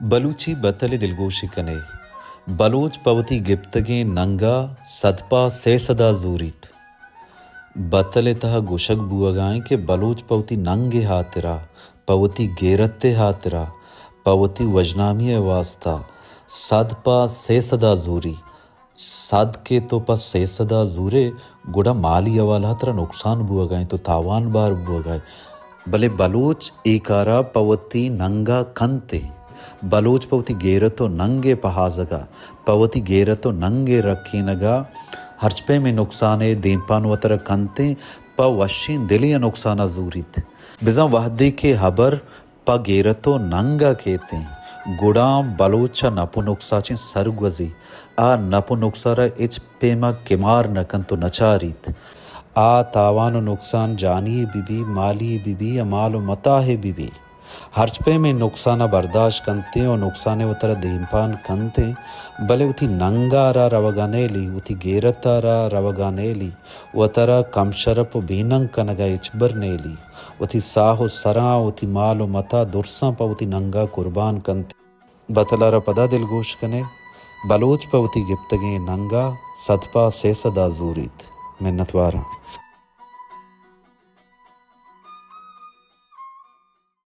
بلوچی بتل ءِ دلگوشی کن ئے۔ بلوچ پہ وتی گپتگیں ننگ ءَ سد پہ سئے سد ءَ زوریت۔ بتل ءِ تہا گوشگ بوہگ ءَ اِنت کہ بلوچ پہ وتی ننگ ءِ ہاترا، پہ وتی گیرت ءِ ہاترا، پہ وتی وژنامی ءِ واستا سد پہ سئے سد ءَ زوری۔ سد کہ تو پہ سئے سد ءَ زورے، گڑا مالی حوالہ ءَ ترا نقصان بوہگ ءَ اِنت، تو تاوان بار بوہگ ءَ ئے۔ بلے بلوچ اے کار ءَ پہ وتی ننگ ءَ کنت ایں۔ بلوچ پہ وتی گیرت ءُ ننگ ءِ پہازگ ءَ، پہ وتی گیرت ءُ ننگ ءِ رکینگ ءَ ہرچ پیمیں نقصان ءِ دیمپان وترا کنت ایں، پہ وشیں دلے ءَ نقصان ءَ زوریت۔ بزاں وہدے کہ ہبر پہ گیرت ءُ ننگ ءَ کیت ایں، گڑا بلوچ ءَ نپ ءُ نقص ءَ چہ سرگوزی، آ نپ ءُ نقص ءَ را ہچ پیم ءَ کمار نہ کنت ءُ نہ چاریت۔ آ تاوان ءُ نقصان جانی بہ بی، مالی بہ بی یا مال ءُ متاہ بہ بی، ہرچ پیمیں نقصان ءَ برداشت کنت ایں ءُ نقصان ءَ وترا دیمپان کنت ایں، بلے وتی ننگ ءَ را روگ ءَ نیلی، وتی گیرت ءَ را روگ ءَ نیلی۔ وترا کم شرپ ءُ بے ننگ کنگ ءَ ہچبر نیلی۔ وتی ساہ ءُ سراں، وتی مال ءُ متاہ درساں پہ وتی ننگ ءَ قربان کنت۔ بتل ءَ را پدا دلگوش کن ئے، بلوچ پہ وتی گپتگیں ننگ ءَ سد پہ سئے سد ءَ زوریت۔ منتواراں۔